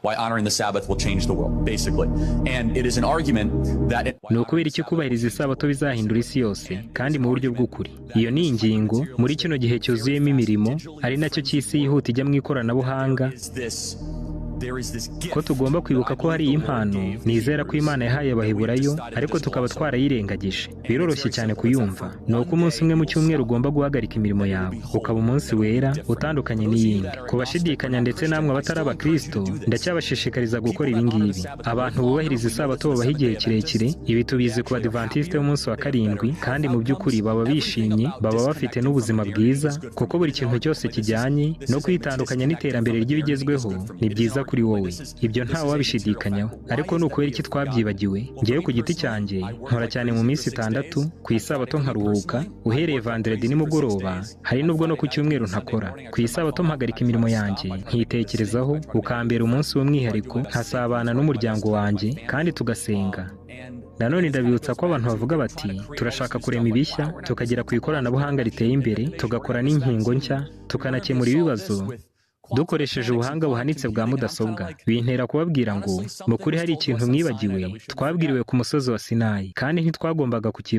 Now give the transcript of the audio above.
Why honoring the Sabbath will change the world, basically. And it is an argument that Ni ukubera iki kubahiriza Isabato bizahindura isi yose kandi mu buryo bw'ukuri? Iyo ni ingingo muri kino gihe cyuzuyemo imirimo, ari nacyo cy'isi yihuta ijya mu ikoranabuhanga, is this there is this gift ko tugomba kwibuka ko hari impano nizera ko Imana yahaye Abaheburayo, ariko tukaba twarayirengagije. Biroroshye cyane kuyumva. Ni uko umunsi umwe mu cyumweru ugomba guhagarika imirimo yawe, ukaba umunsi wera utandukanye n'iyindi. Ku bashidikanya ndetse namwe abatari Abakristo, ndacyabashishikariza gukora ibi ngibi. Abantu bubahiriza Isabato babaho igihe kirekire. Ibi tubizi ku Badivantiste b'umunsi wa karindwi, kandi mu by'ukuri baba bishimye, baba bafite n'ubuzima bwiza, kuko buri kintu cyose kijyanye no kwitandukanya n'iterambere ry'ibigezweho ni byiza kuri wowe. Ibyo ntawe wabishidikanyaho. Ariko ni ukubera iki twabyibagiwe? Ngewe ku giti cyanjye nkora cyane mu minsi 6, ku Isabato nkaruhuka. Uhereye vendredi nimugoroba, hari n'ubwo no ku cyumweru ntakora. Ku Isabato mpagarika imirimo yanjye, nkitekerezaho, ukambera umunsi w'umwihariko, nkasabana n'umuryango wanjye kandi tugasenga. Nanone ndabibutsa ko abantu bavuga bati: "Turashaka kurema ibishya, tukagera ku ikoranabuhanga riteye imbere, tugakora n'inkingo nshya, tukanakemura ibibazo dukoresheje ubuhanga buhanitse bwa mudasobwa." Bintera kubabwira ngo mu kuri hari ikintu mwibagiwe twabwiriwe ku musozi wa Sinayi, kandi ntitwagombaga kukiba.